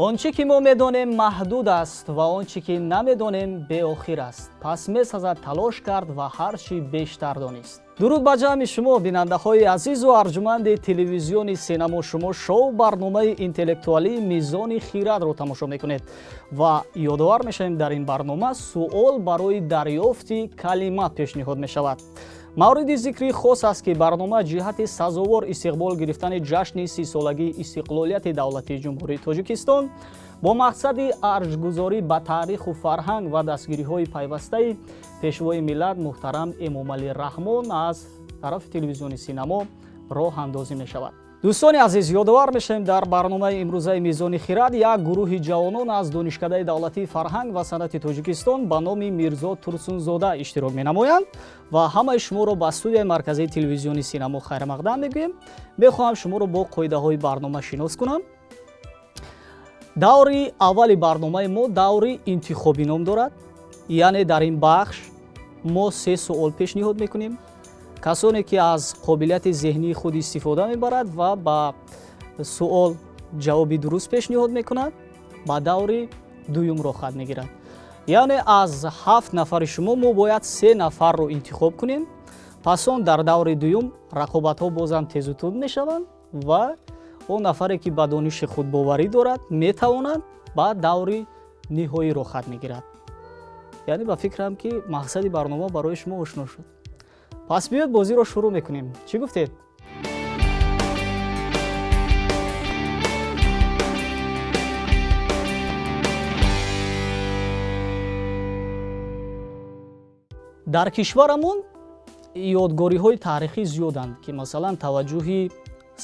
Он чӣ ки мо медонем маҳдуд аст ва он чӣ ки намедонем беохир аст. Пас месазад талош кард ва ҳар чӣ бештар донист. Дуруд ба ҷамъи шумо, бинандаҳои азизу арҷуманди телевизиони Синамо. Шумо шоу барномаи интеллектуалии Мизони хирадро тамошо мекунед ва ёдовар мешавем, дар ин барнома суол барои дарёфти калима пешниҳод мешавад. Мавриди зикри хос аст, ки барнома ҷиҳати сазовор истиқбол гирифтани ҷашни 30-солагии истиқлолияти давлатии Ҷумҳурии Тоҷикистон бо мақсади арҷгузорӣ ба таъриху фарҳанг ва дастгириҳои пайвастаи Пешвои миллат муҳтарам Эмомалӣ Раҳмон аз тарафи телевизиони Синамо роҳандозӣ мешавад. Дӯстони азиз, ёдовар мешавем, дар барномаи имрӯзаи Мизони хирад як гурӯҳи ҷавонон аз Донишкадаи давлатии фарҳанг ва санъати Тоҷикистон ба номи Мирзо Турсунзода иштирок менамоянд ва ҳамаи шуморо ба студияи марказии телевизиони Синамо хайрмақдам мегӯем. Мехоҳам шуморо бо қоидаҳои барнома шинос кунам. Даври аввали барномаи мо даври интихобӣ ном дорад, яъне дар ин бахш мо се суол пешниҳод мекунем. Касоне ки аз қобилияти зеҳнии худ истифода мебарад ва ба суол ҷавоби дуруст пешниҳод мекунад, ба даври дуюм роҳхат мегирад. Яъне аз 7 нафари шумо мо бояд 3 нафарро интихоб кунем. Пас он дар даври дуюм рақобатҳо бозам тезу тунд мешаванд ва он нафаре ки ба дониши худ боварӣ дорад, метавонад ба даври ниҳоӣ роҳхат мегирад. Яъне ба фикрам, ки мақсади барнома барои шумо ошно шуд. Пас биёед, бозиро шурӯъ мекунем. Чӣ гуфтед? Дар кишварамон ёдгориҳои таърихӣ зиёданд, ки масалан таваҷҷӯҳи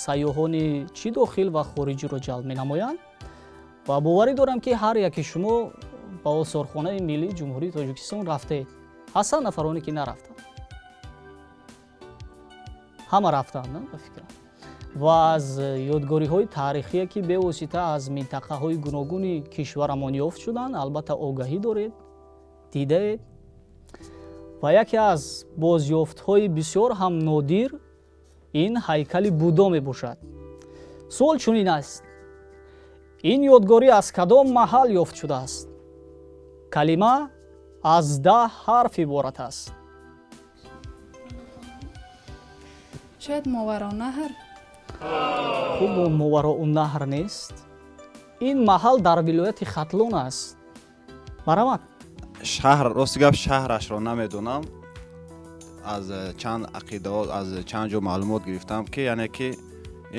сайёҳони чӣ дохил ва хориҷиро ҷалб менамоянд ва боварӣ дорам, ки ҳар яки шумо ба осорхонаи миллии Ҷумҳурии Тоҷикистон рафтаед. Ҳастанд нафароне ки нарафтанд? Ҳама рафтанд, на ба фикрам. Ва аз ёдгориҳои таърихие, ки бевосита аз минтақаҳои гуногуни кишварамон ёфт шуданд, албатта огаҳӣ доред, дидаед. Ва яке аз бозёфтҳои бисёр ҳам нодир ин ҳайкали Будо мебошад. Суол чунин аст: ин ёдгорӣ аз кадом маҳал ёфт шудааст? Калима аз 10 ҳарф иборат аст. Шояд Мовароуннаҳр? Хуб, Мовароуннаҳр нест. Ин маҳал дар вилояти Хатлон аст. Марҳамат. Шаҳр, рости гап, шаҳрашро намедонам. Аз чанд ақидаҳо, аз чанд ҷо маълумот гирифтам, ки яъне ки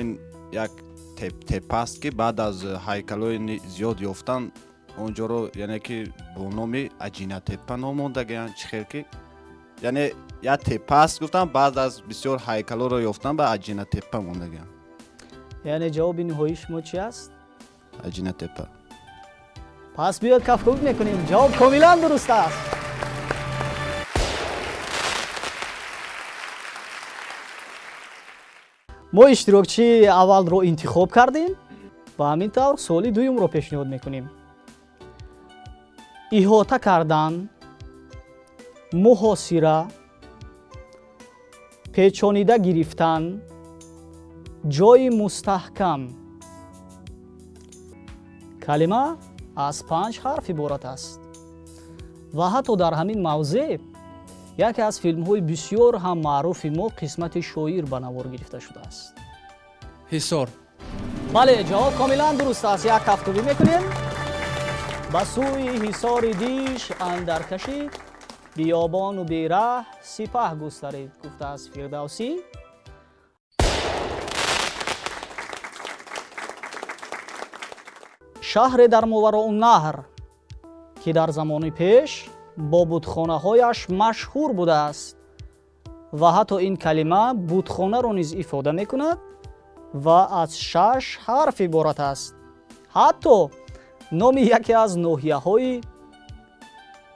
ин як тепа аст, ки баъд аз ҳайкалҳои зиёд ёфтан он ҷоро яъне ки бо номи Аҷинатепа ном мондагиянд. Чӣ хел ки яъне як тепа аст гуфтам, баъд аз бисёр ҳайкалҳоро ёфтан ба Аҷинатепа мондагиянд. Яъне ҷавоби ниҳоии шумо чӣ аст? Аҷинатепа. Пас биёед, кафкӯб мекунем. Ҷавоб комилан дуруст аст. Мо иштирокчии аввалро интихоб кардем ва ҳамин тавр суоли дуюмро пешниҳод мекунем. Иҳота кардан, муҳосира, печонида гирифтан, ҷойи мустаҳкам. Калима аз 5 ҳарф иборат аст ва ҳатто дар ҳамин мавзеъ яке аз филмҳои бисёр ҳам маъруфи мо, Қисмати шоир, ба навор гирифта шудааст. Ҳисор. Бале, ҷавоб комилан дуруст аст. Як кафкӯбӣ мекунем. Ба сӯи ҳисори диш андар кашид, биёбону бераҳ сипаҳ густарид, гуфтааст Фирдавсӣ. Шаҳре дар Мовароуннаҳр, ки дар замони пеш бо будхонаҳояш машҳур будааст ва ҳатто ин калима будхонаро низ ифода мекунад ва аз 6 ҳарф иборат аст. Ҳатто номи яке аз ноҳияҳои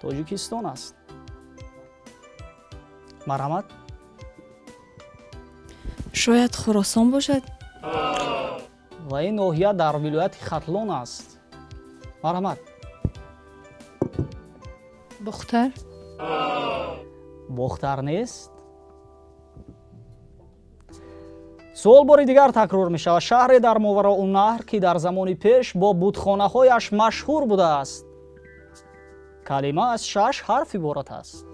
Тоҷикистон аст. Марҳамат. Шояд Хуросон бошад? Ва ин ноҳия дар вилояти Хатлон аст. Марҳамат. Бохтар? Бохтар нест. Суол бори дигар такрор мешавад. Шаҳре дар Мовароуннаҳр, ки дар замони пеш бо бутхонаҳояш машҳур будааст. Калима аз 6 ҳарф иборат аст.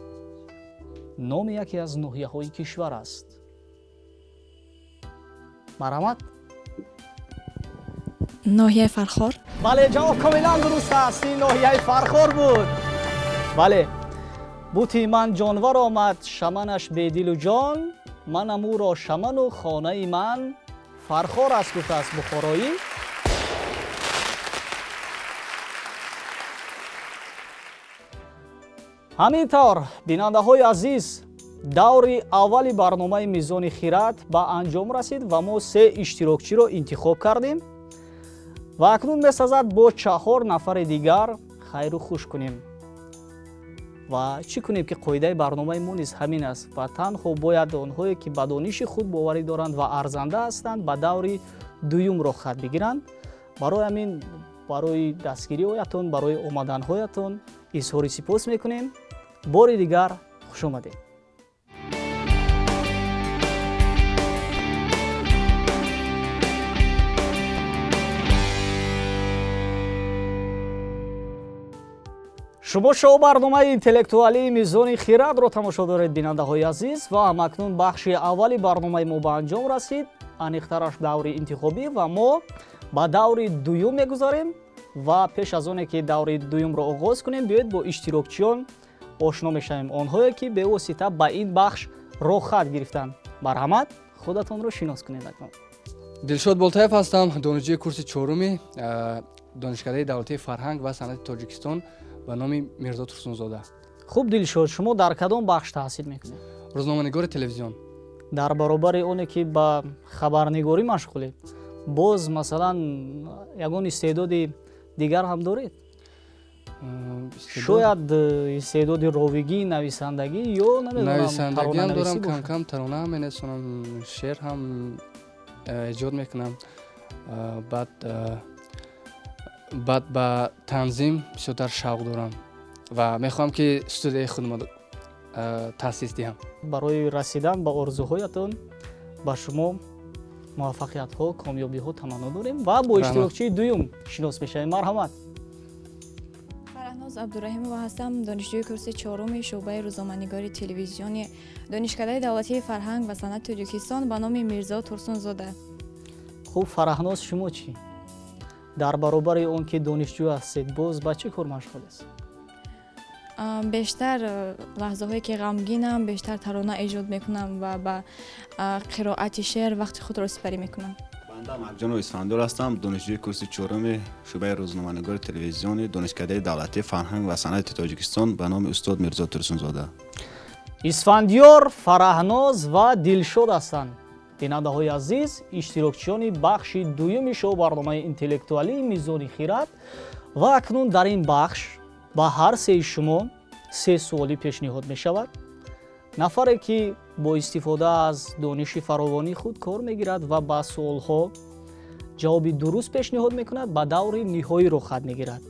Номи яке аз ноҳияҳои кишвар аст. Марҳамат. Ноҳияи Фархор. Бале, ҷавоб комилан дуруст аст. Ин ноҳияи Фархор буд. Бале, бути ман ҷонвар омад, шаманаш бедилу ҷон, манам ӯро шаману хонаи ман Фархор аст, гуфтааст бухороӣ. Ҳамин тавр, бинандаҳои азиз, даври аввали барномаи Мизони хирад ба анҷом расид ва мо 3 иштирокчиро интихоб кардем ва акнун месазад бо 4 нафари дигар хайру хуш кунем. Ва чӣ кунем ки қоидаи барномаи мо низ ҳамин аст ва танҳо бояд онҳое ки ба дониши худ боварӣ доранд ва арзанда ҳастанд ба даври дуюм роҳхат бигиранд. Барои ҳамин барои дастгириҳоятон, барои омаданҳоятон изҳори сипос мекунем. Бори дигар хуш омадед. Шумо шоу барномаи интеллектуалии Мизони хирадро тамошо доред, бинандаҳои азиз, ва ҳамакнун бахши аввали барномаи мо ба анҷом расид, аниқтараш даври интихобӣ, ва мо ба даври дуюм мегузарем. Ва пеш аз оне ки даври дуюмро оғоз кунем, биёед бо иштирокчиён ошно мешавем, онҳое ки бевосита ба ин бахш роҳхат гирифтанд. Марҳамат, худатонро шинос кунед акнун. Дилшод Болтаев ҳастам, донишҷӯи курси 4-уми Донишкадаи давлатии фарҳанг ва санъати Тоҷикистон ба номи Мирзо Турсунзода. Хуб, Дилшод, шумо дар кадом бахш таҳсил мекунед? Рӯзноманигори телевизион. Дар баробари оне ки ба хабарнигорӣ машғулед, боз масалан ягон истеъдоди дигар ҳам доред? Шояд истеъдоди ровигӣ, нависандагӣ ё намедонам, нависандагиам дорам, кам-кам тарона ҳам менависонам, шеър ҳам эҷод мекунам. Баъд ба танзим бисёртар шавқ дорам ва мехоҳам ки студияи худро таъсис диҳам. Барои расидан ба орзуҳоятон ба шумо муваффақиятҳо, комёбиҳо таманно дорем ва бо иштирокчии дуюм шинос мешавем. Марҳамат. Фарҳноз Абдураҳимова ҳастам, донишҷӯи курси 4-уми шӯъбаи рӯзноманигори телевизиони Донишкадаи давлатии фарҳанг ва санъати Тоҷикистон ба номи Мирзо Турсунзода. Хуб, Фарҳноз, шумо чӣ? Дар баробари он ки донишҷӯ ҳастед, боз ба чӣ кор машғул ҳастед? Бештар лаҳзаҳое ки ғамгинам, бештар тарона эҷод мекунам ва ба қироати шеър вақти худро сипарӣ мекунам. Банда Маҳҷонов Исфандиёр ҳастам, донишҷӯи курси 4-уми шӯъбаи рӯзноманигори телевизиони Донишкадаи давлатии фарҳанг ва санъати Тоҷикистон ба номи устод Мирзо Турсунзода. Исфандиёр, Фарҳноз ва Дилшод ҳастанд. Бинандаҳои азиз, иштирокчиёни бахши дуюми шоу барномаи интеллектуалии Мизони хирад. Ва акнун дар ин бахш ба ҳар сеи шумо 3 суолӣ пешниҳод мешавад. Нафаре ки бо истифода аз дониши фаровонии худ кор мегирад ва ба суолҳо ҷавоби дуруст пешниҳод мекунад, ба даври ниҳоӣ роҳхат мегирад.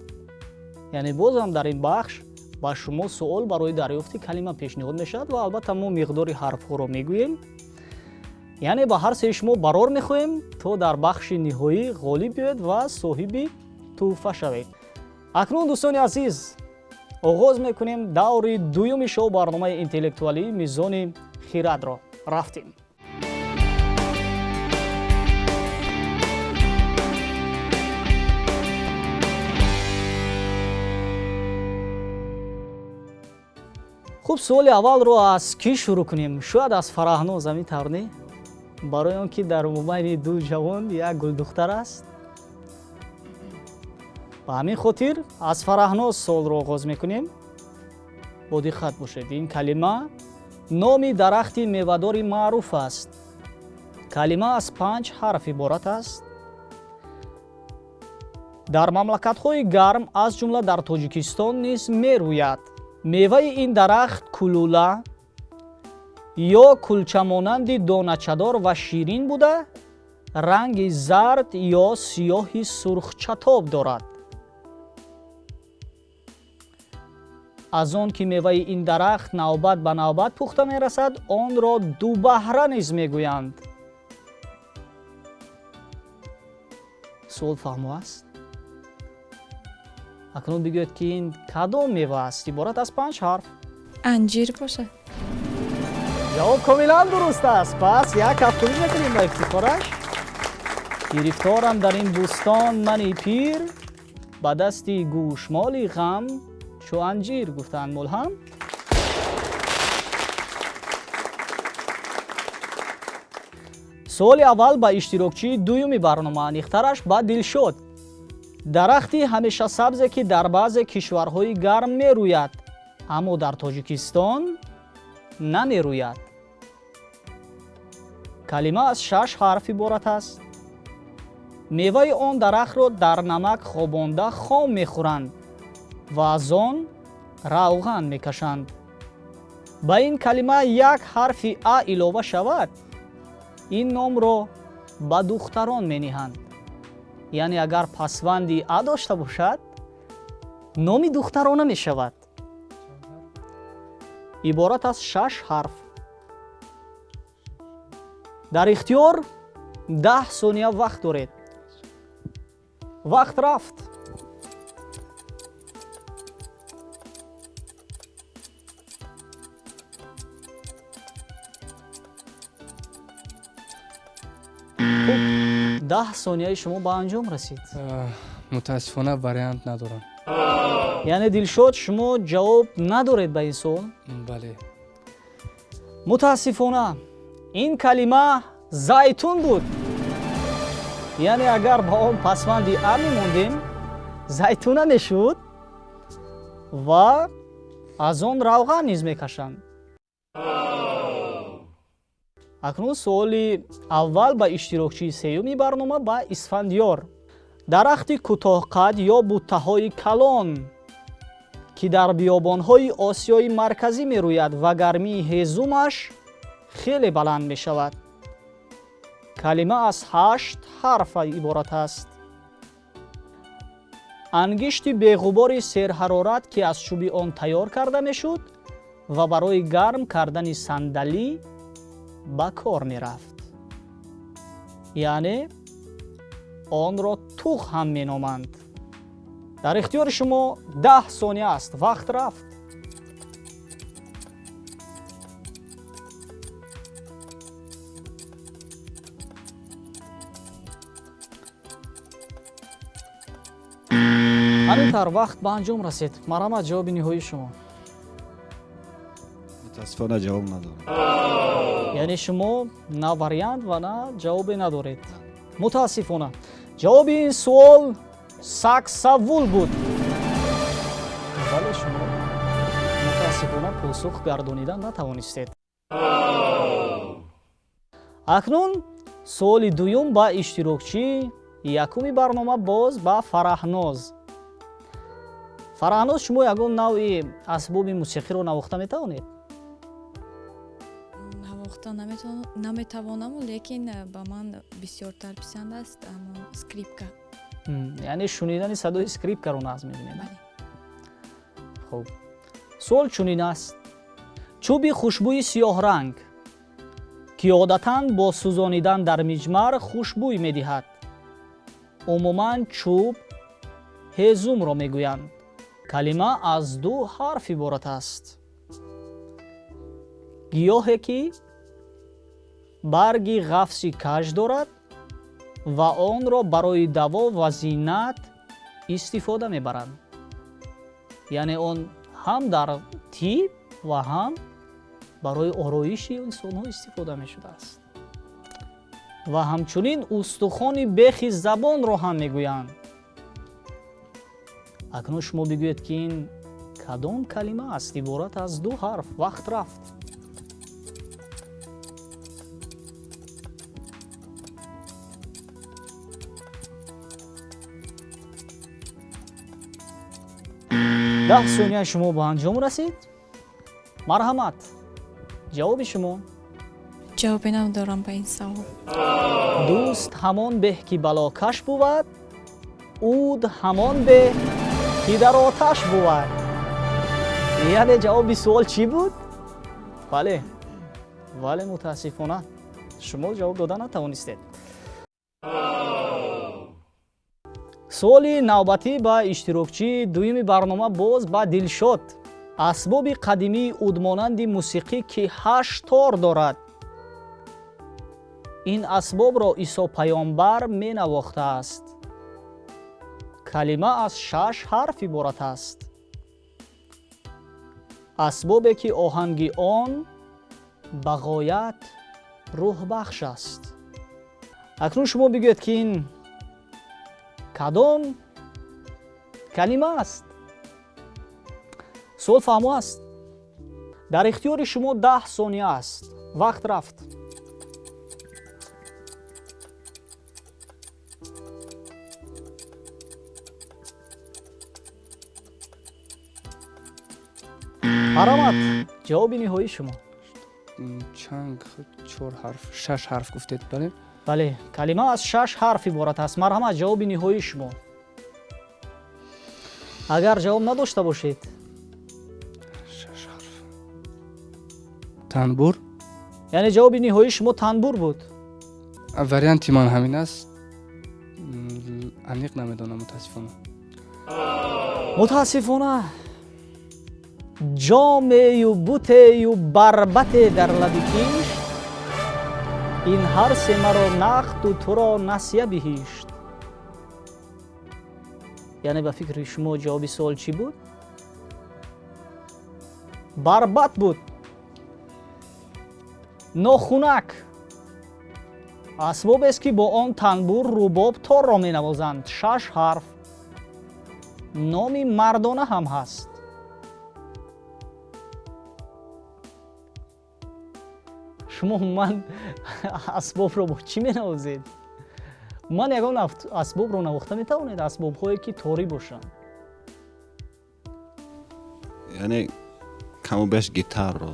Яъне бозам дар ин бахш ба шумо суол барои дарёфти калима пешниҳод мешавад ва албатта мо миқдори ҳарфҳоро мегӯем. Яъне ба ҳар сеи шумо барор мехоҳем то дар бахши ниҳоӣ ғолиб биёед ва соҳиби тӯҳфа шавед. Акнун дӯстони азиз, оғоз мекунем даври дуюми шоу барномаи интеллектуалии Мизони хирадро. Рафтем. Хуб, суоли аввалро аз кӣ шурӯъ кунем? Шояд аз Фарҳноз, ҳамин тавр не? Барои он ки дар мобайни ду ҷавон як гулдухтар аст. Ба ҳамин хотир аз Фарҳноз суолро оғоз мекунем. Бо диққат бошед. Ин калима номи дарахти мевадори маъруф аст. Калима аз 5 ҳарф иборат аст. Дар мамлакатҳои гарм, аз ҷумла дар Тоҷикистон низ мерӯяд. Меваи ин дарахт кулула ё кулчамонанди доначадор ва ширин буда, ранги зард ё сиёҳи сурхчатоб дорад. Аз он ки меваи ин дарахт навбат ба навбат пухта мерасад, онро дубаҳра низ мегӯянд. Суол фаҳмо аст? Акнун бигӯед, ки ин кадом мева аст? Иборат аз 5 ҳарф. Анҷир бошад. Ҷавоб комилан дуруст аст. Пас як кафкӯбӣ мекунем ба ифтихораш. Гирифторам дар ин бӯстон мани пир, ба дасти гӯшмоли ғам чу анҷир, гуфтанд мулҳам. Суоли аввал ба иштирокчии дуюми барнома, аниқтараш ба Дилшод. Дарахти ҳамешасабзе, ки дар баъзе кишварҳои гарм мерӯяд, аммо дар Тоҷикистон намерӯяд. Калима аз 6 ҳарф иборат аст. Меваи он дарахтро дар намак хобонда хом мехӯранд ва аз он равған мекашанд. Ба ин калима як ҳарфи а илова шавад, ин номро ба духтарон мениҳанд. Яъне агар пасванди а дошта бошад, номи духтарона мешавад. Иборат аз 6 ҳарф. Дар ихтиёр 10 сония вақт доред. Вақт рафт. Хуб, 10 сонияи шумо ба анҷом расид. Мутаассифона вариант надорам. Яъне Дилшод, шумо ҷавоб надоред ба ин суол? Бале. Мутаассифона ин калима зайтун буд. Яъне агар ба он пасванди а мемондем, зайтуна мешуд ва аз он равған низ мекашанд. Акнун суоли аввал ба иштирокчии сеюми барнома, ба Исфандиёр. Дарахти кӯтоҳқад ё буттаҳои калон, ки дар биёбонҳои Осиёи Марказӣ мерӯяд ва гармии ҳезумаш хеле баланд мешавад. Калима аз 8 ҳарф иборат аст. Ангишти беғубори серҳарорат, ки аз чӯби он тайёр карда мешуд ва барои гарм кардани сандалӣ ба кор мерафт. Яъне онро туғ ҳам меноманд. Дар ихтиёри шумо 10 сония аст. Вақт рафт. Ҳамин тавр вақт ба анҷом расид. Марҳамат, ҷавоби ниҳоии шумо. Мутаассифона ҷавоб надорам. Яъне шумо на вариант ва на ҷавобе надоред. Мутаассифона ҷавоби ин суол саксавул буд. Вале шумо мутаассифона посух гардонида натавонистед. Акнун суоли дуюм ба иштирокчии якуми барнома, боз ба Фараҳноз. Фараҳноз, шумо ягон навъи асбоби мусиқиро навохта метавонед? Навохта наметавонам, лекин ба ман бисёртар писанд аст скрипка. Яъне шунидани садои скрипкаро нағз мебинед? Хуб, суол чунин аст. Чӯби хушбӯи сиёҳранг, ки одатан бо сӯзонидан дар миҷмар хушбӯй медиҳад. Умуман чӯб ҳезумро мегӯянд. Калима аз 2 ҳарф иборат аст. Гиёҳе, ки барги ғафси каҷ дорад ва онро барои даво ва зинат истифода мебаранд. Яъне он ҳам дар тиб ва ҳам барои ороиши инсонҳо истифода мешудааст. Ва ҳамчунин устухони бехи забонро ҳам мегӯянд. Акнун шумо бигӯед, ки ин кадом калима аст? Иборат аз 2 ҳарф. Вақт рафт. 10 сония шумо ба анҷом расид. Марҳамат, ҷавоби шумо. Ҷавобе надорам ба ин савол. Дӯст ҳамон беҳ, ки балокаш бувад, уд ҳамон беҳ, ки дар оташ бувад. Яъне ҷавоби суол чӣ буд? Бале, вале мутаассифона шумо ҷавоб дода натавонистед. Суоли навбатӣ ба иштирокчии дуюми барнома боз ба Дилшод. Асбоби қадимии удмонанди мусиқӣ, ки 8 тор дорад. Ин асбобро Исо паёмбар менавохтааст. Калима аз 6 ҳарф иборат аст. Асбобе ки оҳанги он ба ғоят рӯҳбахш аст. Акнун шумо бигӯед, ки ин кадом калима аст? Суол фаҳмо аст. Дар ихтиёри шумо 10 сония аст. Вақт рафт. Марҳамат, ҷавоби ниҳоии шумо. Чанг, 4 ҳарф, 6 ҳарф гуфтед, бале? Бале, калима аз 6 ҳарф иборат аст. Марҳамат, ҷавоби ниҳоии шумо. Агар ҷавоб надошта бошед. 6 ҳарф. Танбур? Яъне ҷавоби ниҳоии шумо танбур буд? Варианти ман ҳамин аст. Аниқ намедонам, мутаассифона. Мутаассифона ҷомею бутею барбате дар лаби кишт, ин ҳар се маро нақду туро насия биҳишт. Яъне ба фикри шумо ҷавоби суол чӣ буд? Барбат буд. Нохунак асбобест, ки бо он танбур, рубоб, торро менавозанд. 6 ҳарф. Номи мардона ҳам ҳаст. Шумо умуман асбобро бо чӣ менавозед? Умуман ягон асбобро навохта метавонед? Асбобҳое ки торӣ бошанд. Яъне каму беш гитарро.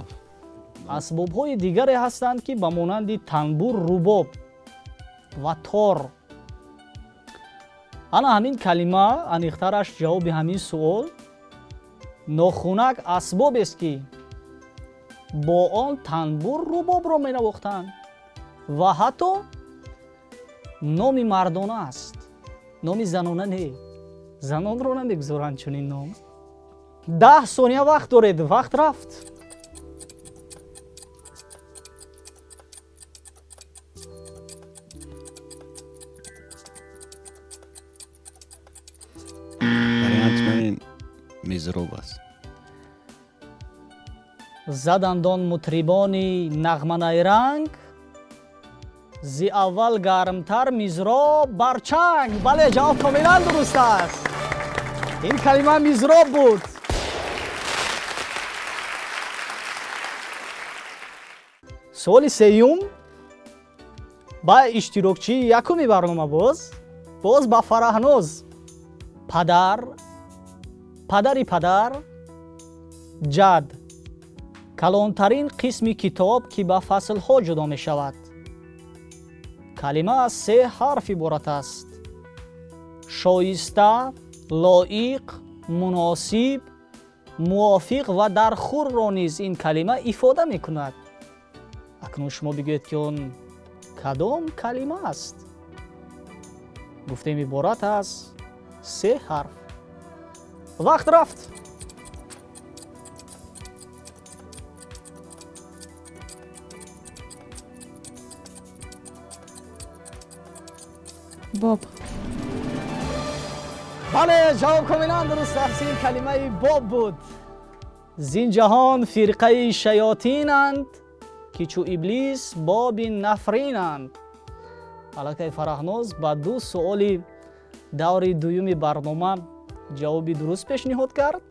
Асбобҳои дигаре ҳастанд, ки ба монанди танбур, рубоб ва тор. Ана ҳамин калима, аниқтараш ҷавоби ҳамин суол, нохунак асбобест, ки бо он танбур, рубобро менавохтанд ва ҳатто номи мардона аст. Номи занона не. Занонро намегузоранд чунин ном. 10 сония вақт доред. Вақт рафт. Варианти ман ин мизроб аст. Заданд он мутрибони нағманайранг, зи аввал гармтар мизроб бар чанг. Бале, ҷавоб комилан дуруст аст. Ин калима мизроб буд. Суоли сеюм ба иштирокчии якуми барнома боз ба Фараҳноз. Падар, падари падар, ҷад. Калонтарин қисми китоб, ки ба фаслҳо ҷудо мешавад. Калима аз 3 ҳарф иборат аст. Шоиста, лоиқ, муносиб, мувофиқ ва дархӯрро низ ин калима ифода мекунад. Акнун шумо бигӯед, ки он кадом калима аст? Гуфтем, иборат аз 3 ҳарф. Вақт рафт. Боб. Бале, ҷавоб комилан дуруст аст. Ин калимаи боб буд. Зин ҷаҳон фирқаи шаётинанд, ки чу иблис боби нафринанд. Аллакай Фараҳноз ба 2 суоли даври дуюми барнома ҷавоби дуруст пешниҳод кард.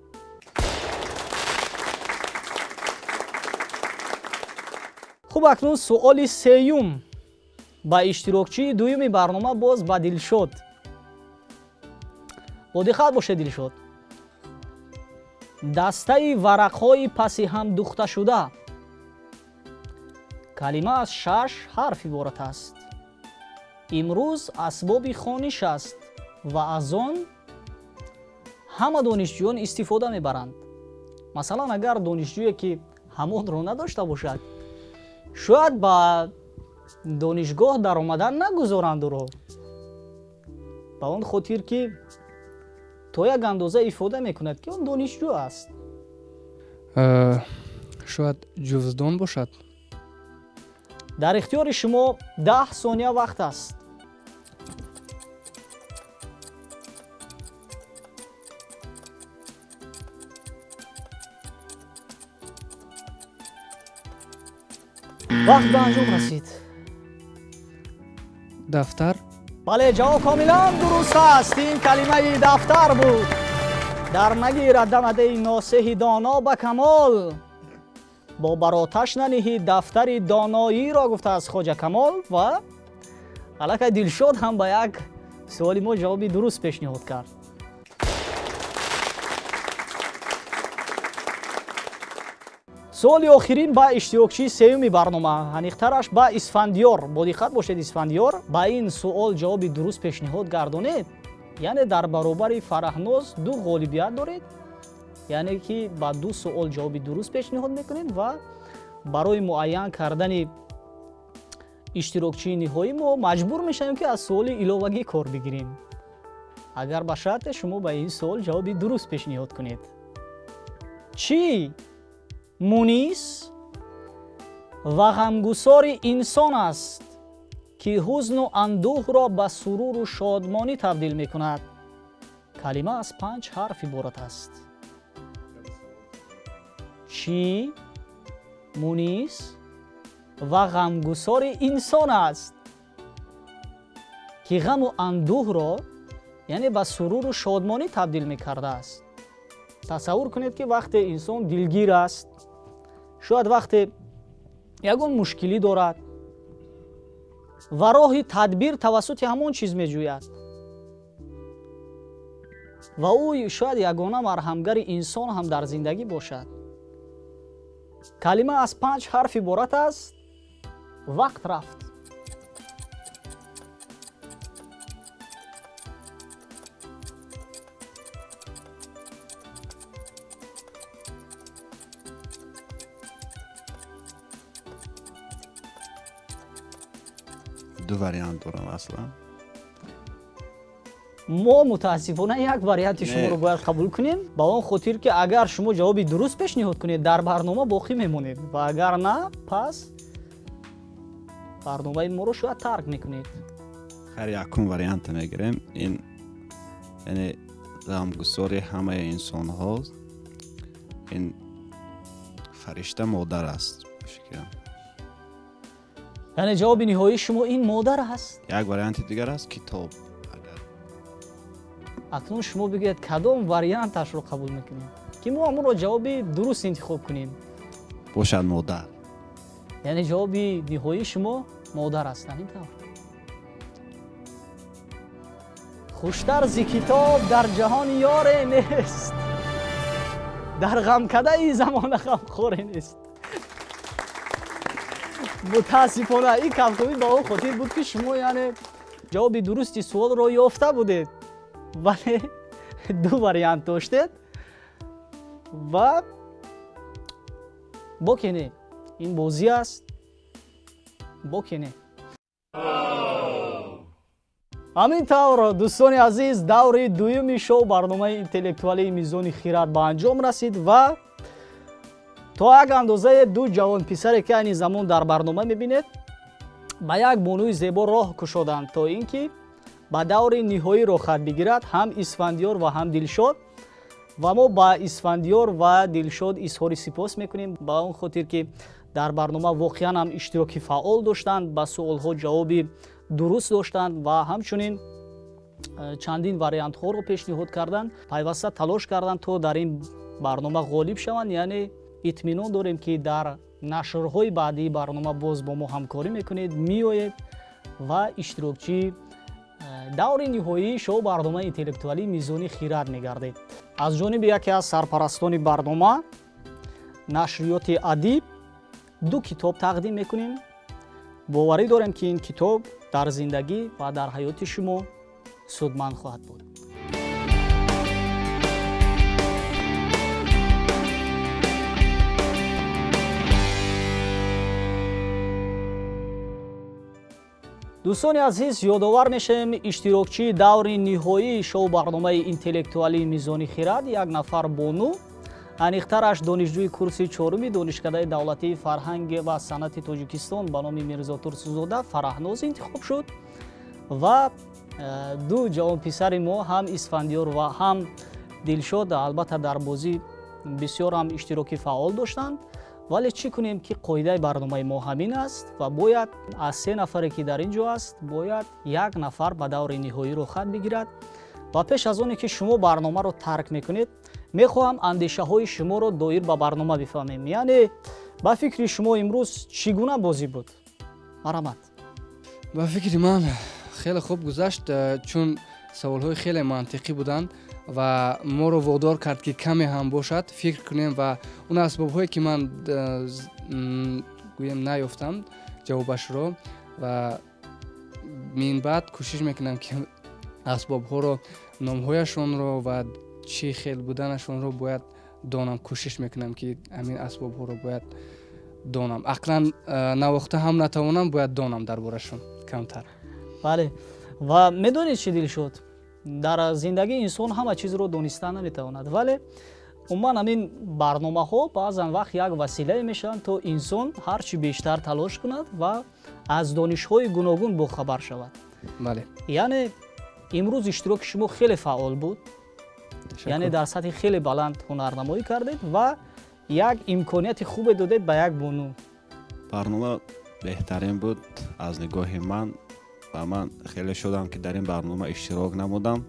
Хуб, акнун суоли сеюм ба иштирокчии дуюми барнома боз ба Дилшод. Бо диққат бошед, Дилшод. Дастаи варақҳои паси ҳам духташуда. Калима аз 6 ҳарф иборат аст. Имрӯз асбоби хониш аст ва аз он ҳама донишҷӯён истифода мебаранд. Масалан, агар донишҷӯе ки ҳамонро надошта бошад, шояд ба донишгоҳ даромадан нагузоранд ӯро. Ба он хотир ки то як андоза ифода мекунад, ки он донишҷӯ аст. Шояд ҷуздон бошад. Дар ихтиёри шумо 10 сония вақт аст. Вақт ба анҷом расид. Дафтар. Бале, ҷавоб комилан дуруст аст. Ин калимаи дафтар буд. Дар нагирад дамадаи носеҳи доно ба камол, бо бароташ наниҳӣ дафтари доноиро, гуфтааст Хоҷа Камол. Ва аллакай Дилшод ҳам ба як суоли мо ҷавоби дуруст пешниҳод кард. Суоли охирин ба иштирокчии сеюми барнома, аниқтараш ба Исфандиёр. Бо диққат бошед, Исфандиёр, ба ин суол ҷавоби дуруст пешниҳод гардонед, яъне дар баробари Фараҳноз ду ғолибият доред, яъне ки ба ду суол ҷавоби дуруст пешниҳод мекунед ва барои муайян кардани иштирокчии ниҳоӣ мо маҷбур мешавем, ки аз суоли иловагӣ кор бигирем, агар ба шарте шумо ба ин суол ҷавоби дуруст пешниҳод кунед. Чӣ мунис ва ғамгусори инсон аст, ки ҳузну андӯҳро ба суруру шодмонӣ табдил мекунад? Калима аз 5 ҳарф иборат аст. Чӣ мунис ва ғамгусори инсон аст, ки ғаму андӯҳро, яъне ба суруру шодмонӣ табдил мекардааст? Тасаввур кунед, ки вақте инсон дилгир аст, шояд вақте ягон мушкилӣ дорад ва роҳи тадбир тавассути ҳамон чиз меҷӯяд ва ӯ шояд ягона марҳамгари инсон ҳам дар зиндагӣ бошад. Калима аз 5 ҳарф иборат аст. Вақт рафт. Ду вариант дорам аслан. Мо мутаассифона як варианти шуморо бояд қабул кунем, ба он хотир ки агар шумо ҷавоби дуруст пешниҳод кунед, дар барнома боқӣ мемонед ва агар на, пас барномаи моро шояд тарк мекунед. Хайр, якум варианта мегирем. Ин яъне ғамгусори ҳамаи инсонҳо, ин фаришта модар аст, фикрам. Яъне ҷавоби ниҳоии шумо ин модар аст? Як варианти дигар аст, китоб. Агар Акнун шумо бигӯед, кадом варианташро қабул мекунед, ки мо ҳамонро ҷавоби дуруст интихоб кунем? Бошад модар. Яъне ҷавоби ниҳоии шумо модар аст, ҳамин тавр? Хуштар зи китоб дар ҷаҳон ёре нест, дар ғамкадаи замона ғамхоре нест. Мутаассифона ин кафкӯбӣ ба он хотир буд, ки шумо яъне ҷавоби дурусти суолро ёфта будед, вале ду вариант доштед ва боке не, ин бозӣ аст, боке не. Ҳамин тавр, дӯстони азиз, даври дуюми шоу барномаи интеллектуалии Мизони хират ба анҷом расид ва то як андозае ду ҷавонписаре, ки айни замон дар барнома мебинед, ба як бонуи зебо роҳ кушоданд, то ин ки ба даври ниҳоӣ роҳхат бигирад ҳам Исфандиёр ва ҳам Дилшод. Ва мо ба Исфандиёр ва Дилшод изҳори сипос мекунем, ба он хотир ки дар барнома воқеан ҳам иштироки фаъол доштанд, ба суолҳо ҷавоби дуруст доштанд ва ҳамчунин чандин вариантҳоро пешниҳод карданд, пайваста талош карданд, то дар ин барнома ғолиб шаванд. Яъне итминон дорем, ки дар нашрҳои баъдии барнома боз бо мо ҳамкорӣ мекунед, меоед ва иштирокчии даври ниҳоии шоу барномаи интеллектуалии Мизони хират мегардед. Аз ҷониби яке аз сарпарастони барнома, нашриёти Адиб, ду китоб тақдим мекунем. Боварӣ дорем, ки ин китоб дар зиндагӣ ва дар ҳаёти шумо судманд хоҳад буд. Дӯстони азиз, ёдовар мешавем, иштирокчии даври ниҳоии шоу-барномаи интеллектуалии Мизони хирад як нафар бону, аниқтараш донишҷӯи курси чоруми Донишкадаи давлатии фарҳанг ва санъати Тоҷикистон ба номи Мирзо Турсунзода Фараҳноз интихоб шуд ва ду ҷавонписари мо, ҳам Исфандиёр ва ҳам Дилшод, албатта дар бозӣ бисёр ҳам иштироки фаъол доштанд. Вале чӣ кунем, ки қоидаи барномаи мо ҳамин аст ва бояд аз се нафаре, ки дар ин ҷо аст, бояд як нафар ба даври ниҳоӣ рӯхат бигирад. Ва пеш аз оне ки шумо барномаро тарк мекунед, мехоҳам андешаҳои шуморо доир ба барнома бифаҳмем. Яъне ба фикри шумо имрӯз чӣ гуна бозӣ буд? Марҳамат. Ба фикри ман хеле хуб гузашт, чун саволҳои хеле мантиқӣ буданд ва моро водор кард, ки каме ҳам бошад фикр кунем ва он асбобҳое, ки ман гӯем наёфтам ҷавобашро, ва минбаъд кӯшиш мекунам, ки асбобҳоро, номҳояшонро ва чӣ хел буданашонро бояд донам. Кӯшиш мекунам, ки ҳамин асбобҳоро бояд донам, ақлан навохта ҳам натавонам, бояд донам дар борашон камтар. Бале, ва медонед чӣ, Дилшод, дар зиндагии инсон ҳама чизро донистан наметавонад, вале умуман ҳамин барномаҳо баъзан вақт як василае мешаванд, то инсон ҳарчи бештар талош кунад ва аз донишҳои гуногун бохабар шавад. Бале. Яъне имрӯз иштироки шумо хеле фаъол буд, яъне дар сатҳи хеле баланд ҳунарнамоӣ кардед ва як имконияти хубе додед ба як бону. Барнома беҳтарин буд аз нигоҳи ман ва ман хеле шудам, ки дар ин барнома иштирок намудам,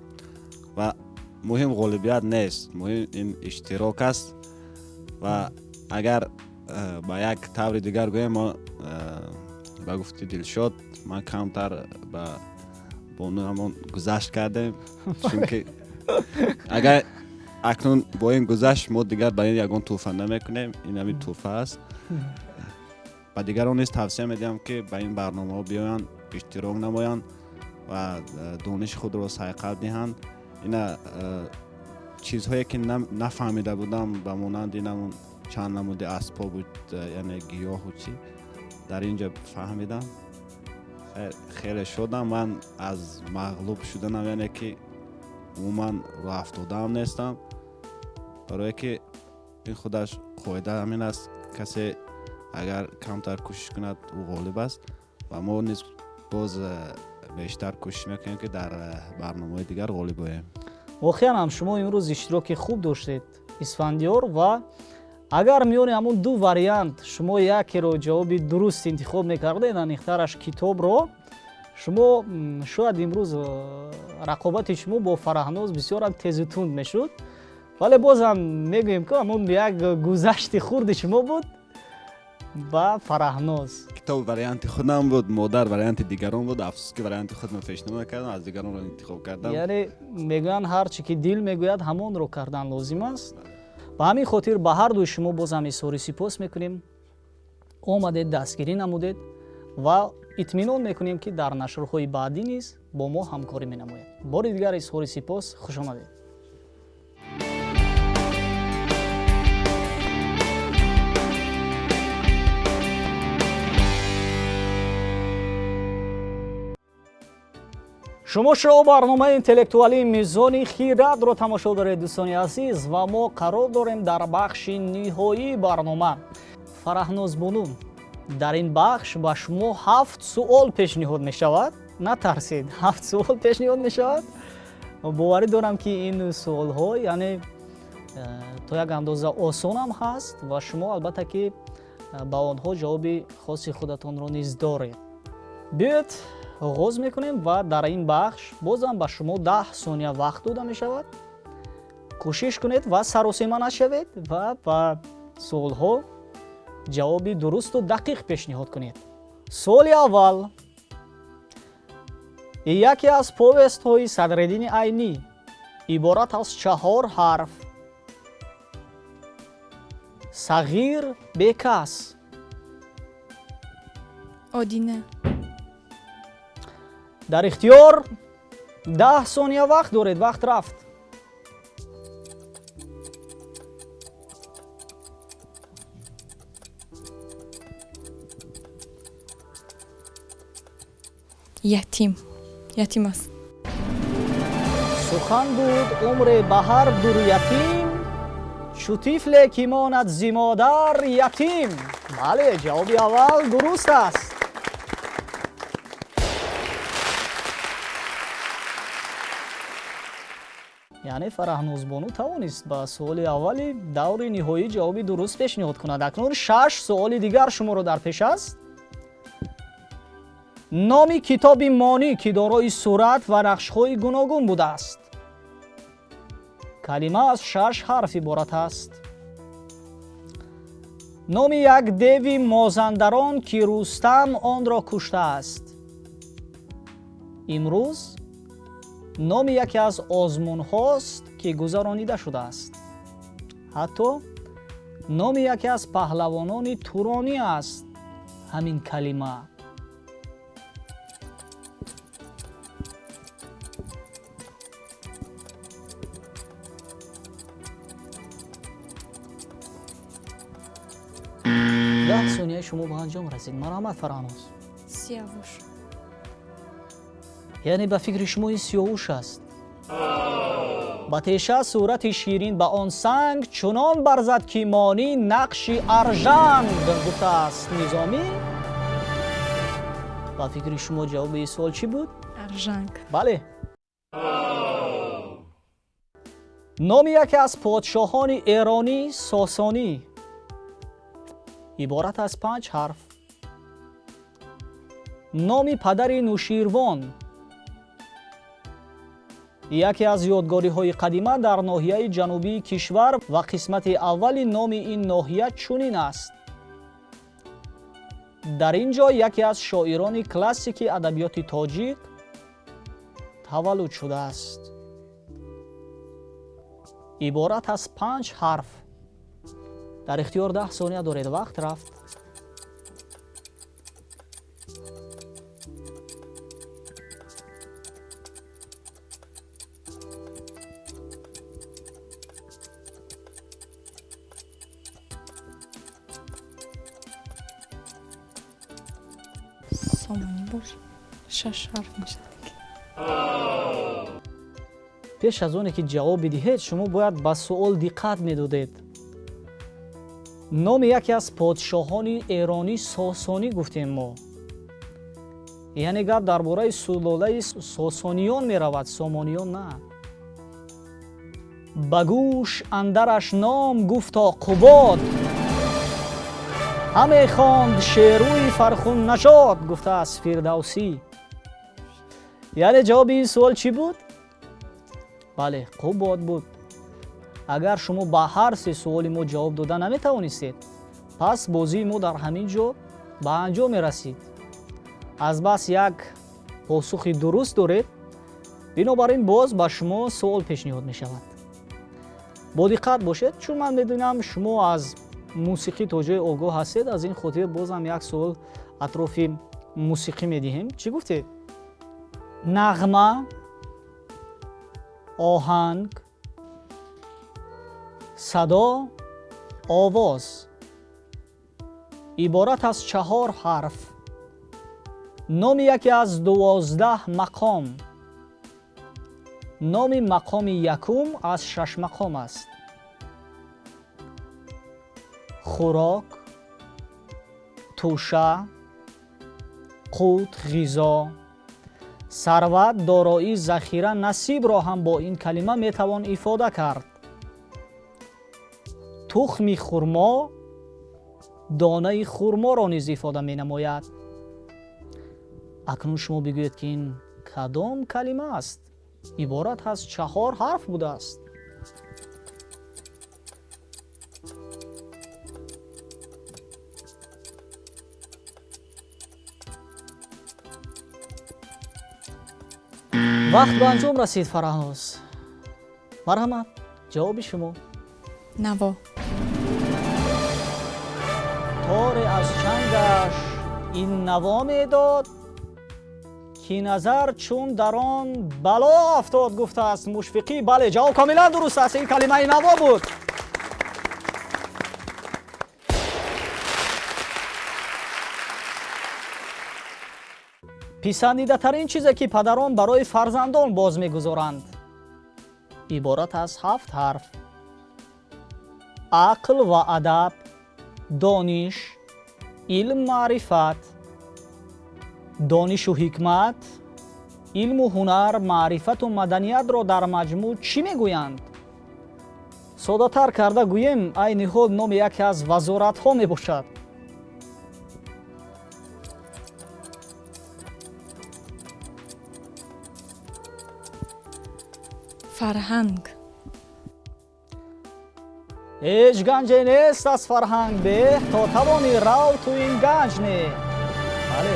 ва муҳим ғолибият нест, муҳим ин иштирок аст. Ва агар ба як таври дигар гӯем, мо ба гуфти Дилшод, ман камтар ба бонуамон гузашт кардем, чунки агар акнун бо ин гузашт мо дигар ба ин ягон тӯҳфа намекунем, ин ҳамин тӯҳфа аст. Ба дигарон низ тавсия медиҳам, ки ба ин барномаҳо биёянд, иштирок намоянд ва дониши худро сайқал диҳанд. Ина чизҳое, ки нафаҳмида будам, ба монанди намун чанд намуди асбобу, яъне гиёҳу чӣ, дар ин ҷо фаҳмидам. Хеле шодам ман аз мағлуб шуданам, яъне ки умуман рӯҳафтодаам нестам, барое ки ин худаш қоида ҳамин аст: касе агар камтар кӯшиш кунад, ӯ ғолиб аст. Ва мо низ боз бештар кӯшиш мекунем, ки дар барномаҳои дигар ғолиб оем. Воқеан ҳам шумо имрӯз иштироки хуб доштед, Исфандиёр, ва агар миёни ҳамун ду вариант шумо якеро ҷавоби дуруст интихоб мекардед, аниқтараш китобро, шумо шояд имрӯз рақобати шумо бо Фараҳноз бисёрам тезу тунд мешуд. Вале бозам мегӯем, ки ҳамун як гузашти хурди шумо буд ба Фараҳноз. Китоб варианти худам буд, модар варианти дигарон буд. Афсӯс, ки варианти худро пешниҳод накардам, аз дигаронро интихоб кардам. Яъне мегӯянд, ҳар чӣ ки дил мегӯяд, ҳамонро кардан лозим аст. Ба ҳамин хотир ба ҳар дуи шумо бозам изҳори сипос мекунем. Омадед, дастгирӣ намудед ва итминон мекунем, ки дар нашрҳои баъдӣ низ бо мо ҳамкорӣ менамоед. Бори дигар изҳори сипос, хуш омадед. Шумо шоу барномаи интеллектуалии Мизони хирадро тамошо доред, дӯстони азиз, ва мо қарор дорем дар бахши ниҳоии барнома. Фараҳноз бону, дар ин бахш ба шумо ҳафт суол пешниҳод мешавад. Натарсед, ҳафт суол пешниҳод мешавад. Боварӣ дорам, ки ин суолҳо, яъне то як андоза осонам ҳаст ва шумо албатта ки ба онҳо ҷавоби хоси худатонро низ доред. Биёед, оғоз мекунем ва дар ин бахш бозам ба шумо 10 сония вақт дода мешавад. Кӯшиш кунед ва саросема нашавед ва ба суолҳо ҷавоби дурусту дақиқ пешниҳод кунед. Суоли аввал: яке аз повестҳои Садриддини Айнӣ иборат аз чаҳор ҳарф: сағир, бекас. Одина. Дар ихтиёр 10 сония вақт доред. Вақт рафт. Ятим. Ятим аст. Сухан буд умре ба ҳар дур ятим, чу тифле ки монад зи модар ятим. Бале, ҷавоби аввал дуруст аст. Яъне Фараҳнозбону тавонист ба суоли аввали даври ниҳоӣ ҷавоби дуруст пешниҳод кунад. Акнун 6 суоли дигар шуморо дар пеш аст. Номи китоби Монӣ ки дорои сурат ва нақшҳои гуногун будааст. Калима аз 6 ҳарф иборат аст. Номи як деви мозандарон ки Рустам онро куштааст. Имрӯз номи яке аз озмунҳост ки гузаронида шудааст. Ҳатто номи яке аз паҳлавонони туронӣ аст ҳамин калима. Даҳ сонияи шумо ба анҷом расид. Марҳамат, Фараҳноз. Сиёвуш. Яъне ба фикри шумо ин сиёвуш аст. Ба теша сурати ширин ба он санг чунон барзад ки монӣ нақши аржанг, гуфтааст Низомӣ. Ба фикри шумо ҷавоби ин суол чӣ буд? Аржанг. Бале. Номи яке аз подшоҳони эронӣ Сосонӣ иборат аз 5 ҳарф. Номи падари Нуширвон яке аз ёдгориҳои қадима дар ноҳияи ҷанубии кишвар ва қисмати аввали номи ин ноҳия чунин аст. Дар ин ҷо яке аз шоирони классики адабиёти тоҷик таваллуд шудааст. Иборат аз 5 ҳарф. Дар ихтиёр 10 сония доред. Вақт рафт. Сомонӣ бош. 6 ҳарф мешавад. Пеш аз оне ки ҷавоб бидиҳед, шумо бояд ба суол диққат медодед. Номи яке аз подшоҳони эронӣ Сосонӣ гуфтем мо. Яъне гап дар бораи сулолаи сосониён меравад, сомониён на. Ба гӯш андараш ном гуфто Қубод, ҳаме хонд шерӯи Фархуннажод, гуфтааст Фирдавсӣ. Яъне ҷавоби ин суол чӣ буд? Бале, Қубод буд. Агар шумо ба ҳар се суоли мо ҷавоб дода наметавонистед, пас бозии мо дар ҳамин ҷо ба анҷом мерасид. Азбас як посухи дуруст доред, бинобар ин боз ба шумо суол пешниҳод мешавад. Бо диққат бошед, чун ман медонам шумо аз мусиқӣ то ҷое огоҳ ҳастед, аз ин хотир бозам як суол атрофи мусиқӣ медиҳем. Чӣ гуфтед? Нағма, оҳанг, садо, овоз иборат аз 4 ҳарф. Номи яке аз 12 мақом. Номи мақоми якум аз 6 мақом аст. Хӯрок, тӯша, қут, ғизо, сарват, дороӣ, захира, насибро ҳам бо ин калима метавон ифода кард. Тухми хурмо донаи хурморо низ ифода менамояд. Акнун шумо бигӯед ки ин кадом калима аст? Иборат аз 4 ҳарф будааст. Вақт ба анҷом расид, Фараҳноз. Марҳамат, ҷавоби шумо. Наво. Торе аз чангаш ин наво медод, ки назар чун дар он бало афтод, гуфтааст Мушфиқӣ. Бале, ҷавоб комилан дуруст аст. Ин калимаи наво буд. Писандидатарин чизе ки падарон барои фарзандон боз мегузоранд иборат аз 7 ҳарф. Ақл ва адаб, дониш, илм, маърифат, донишу ҳикмат, илму ҳунар, маърифату маданиятро дар маҷмӯъ чӣ мегӯянд? Соддатар карда гӯем, айни ҳол номи яке аз вазоратҳо мебошад. Фарҳанг. Ҳеҷ ганҷе нест аз фарҳанг беҳ, то тавони рав ту ин ганҷ не. Бале,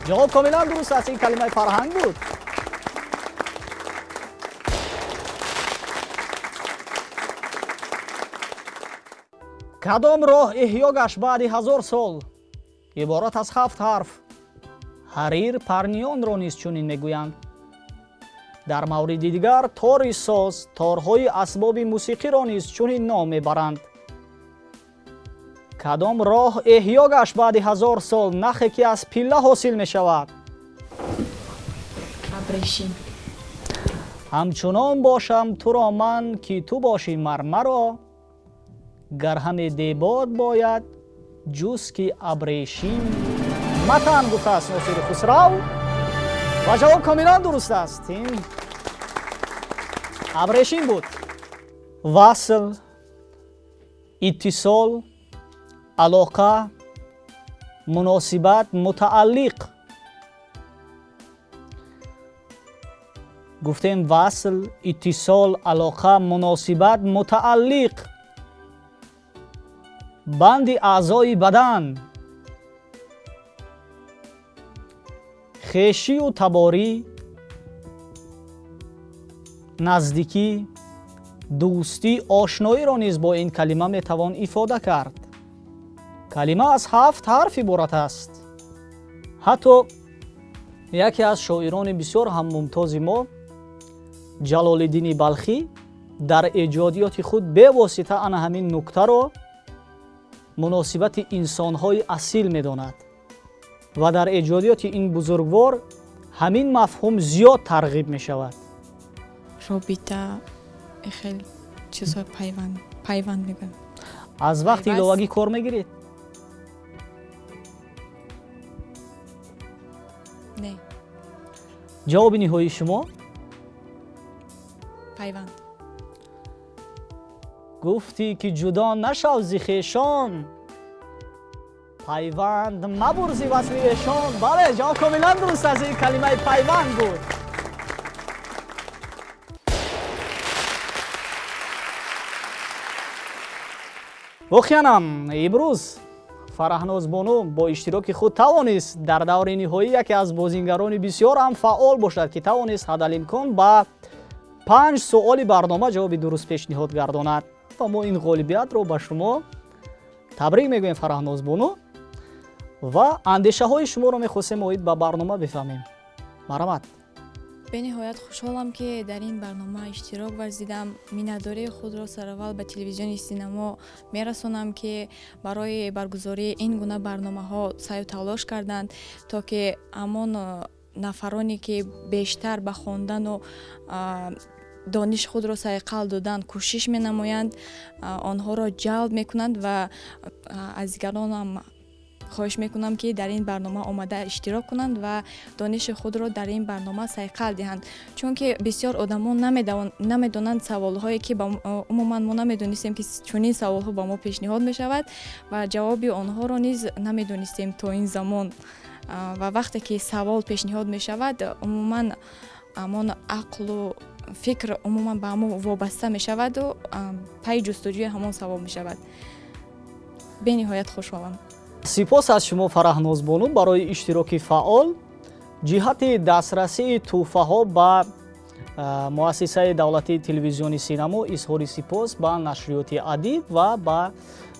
ҷавоб комилан дуруст аст. Ин калимаи фарҳанг буд. Кадом роҳ эҳё гашт баъди 1000 сол? Иборат аз 7 ҳарф. Ҳарир парниёнро низ чунин мегӯянд. Дар мавриди дигар тори соз, торҳои асбоби мусиқиро низ чунин ном мебаранд. Кадом роҳ эҳё гашт баъди 1000 сол, нахе ки аз пилла ҳосил мешавад? Абрешим. Ҳамчунон бошам туро ман, ки ту бошӣ мармаро, гар ҳаме дебод бояд, ҷуз ки абрешим матан, гуфтааст Носири Хусрав. Ва ҷавоб комилан дуруст аст. Ин абрешим буд. Васл, иттисол, алоқа, муносибат, мутааллиқ. Гуфтем васл, иттисол, алоқа, муносибат, мутааллиқ. Банди аъзои бадан, хешию таборӣ, наздикӣ, дӯстӣ, ошноиро низ бо ин калима метавон ифода кард. Калима аз 7 ҳарф иборат аст. Ҳатто яке аз шоирони бисёр ҳам мумтози мо, Ҷалолиддини Балхӣ, дар эҷодиёти худ бевосита ана ҳамин нуктаро муносибати инсонҳои асил медонад ва дар эҷодиёти ин бузургвор ҳамин мафҳум зиёд тарғиб мешавад. Робита, хел чизҳо пайванд мегӯям. Аз вақти иловагӣ кор мегиред? Не. Ҷавоби ниҳоии шумо? Пайванд. Гуфтӣ ки ҷудо нашав зи хешон, пайванд мабур зи васли эшон. Бале, ҷавоб комилан дуруст аст. Ин калимаи пайванд буд. Воқеанам имрӯз Фараҳнозбону бо иштироки худ тавонист дар даври ниҳоӣ яке аз бозингарони бисёр ҳам фаъол бошад, ки тавонист ҳадалимкон ба 5 суоли барнома ҷавоби дуруст пешниҳод гардонад. Ва мо ин ғолибиятро ба шумо табрик мегӯем, Фараҳнозбону, ва андешаҳои шуморо мехостем оид ба барнома бифаҳмем. Марҳамат. Бениҳоят хушҳолам, ки дар ин барнома иштирок варзидам. Миннатдории худро сараввал ба телевизиони синамо мерасонам, ки барои баргузории ин гуна барномаҳо саъю талош карданд, то ки ҳамон нафароне ки бештар ба хондану дониш худро сайқал додан кӯшиш менамоянд, онҳоро ҷалб мекунанд ва аз дигаронам хоҳиш мекунам, ки дар ин барнома омада иштирок кунанд ва дониши худро дар ин барнома сайқал диҳанд, чунки бисёр одамон намедонанд саволҳое ки умуман мо намедонистем, ки чунин саволҳо ба мо пешниҳод мешавад ва ҷавоби онҳоро низ намедонистем то ин замон. Ва вақте ки савол пешниҳод мешавад, умуман ҳамон ақлу фикр умуман ба ҳамон вобаста мешаваду пайи ҷустуҷӯи ҳамон савол мешавад. Бениҳоят хушҳолам. Сипос аз шумо, Фараҳнозбону, барои иштироки фаъол ҷиҳати дастрасии тӯҳфаҳо ба муассисаи давлатии телевизиони синамо изҳори сипос ба нашриёти Адиб ва ба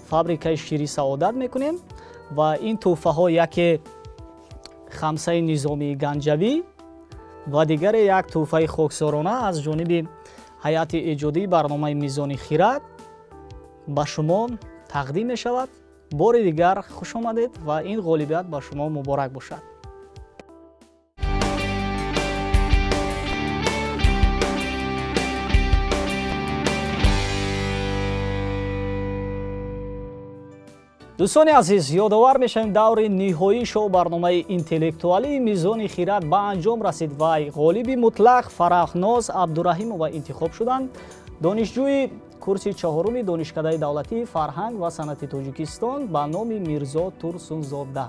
фабрикаи шири Саодат мекунем. Ва ин тӯҳфаҳо яке хамсаи низомии ганҷавӣ ва дигаре як тӯҳфаи хоксорона аз ҷониби ҳайати эҷодии барномаи Мизони Хирад ба шумо тақдим мешавад. Бори дигар хуш омадед ва ин ғолибият ба шумо муборак бошад. Дӯстони азиз, ёдовар мешавем, даври ниҳоии шоу барномаи интеллектуалии «Мизони хирад» ба анҷом расид ва ғолиби мутлақ Фарахноз Абдураҳимова интихоб шуданд, донишҷӯи курси чаҳоруми Донишкадаи давлатии фарҳанг ва санъати Тоҷикистон ба номи Мирзо Турсунзода.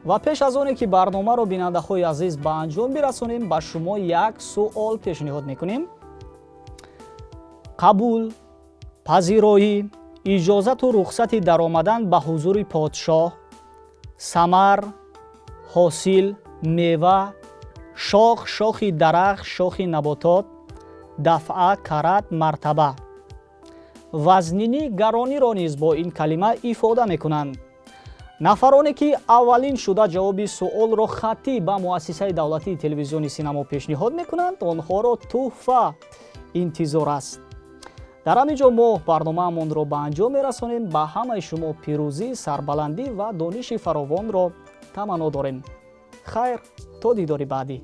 Ва пеш аз оне ки барномаро, бинандаҳои азиз, ба анҷом бирасонем, ба шумо як суол пешниҳод мекунем. Қабул, пазироӣ, иҷозату рухсати даромадан ба ҳузури подшоҳ, самар, ҳосил, мева, шох, шохи дарахт, шохи наботот, дафъа, карат, мартаба. Вазнинӣ, гарониро низ бо ин калима ифода мекунанд. Нафароне ки аввалин шуда ҷавоби суолро хаттӣ ба муассисаи давлатии телевизиони «Синамо» пешниҳод мекунанд, онҳоро тӯҳфа интизор аст. Дар ҳамин ҷо мо барномаамонро ба анҷом мерасонем. Ба ҳамаи шумо пирӯзӣ, сарбаландӣ ва дониши фаровонро таманно дорем. Хайр, то дидори баъдӣ.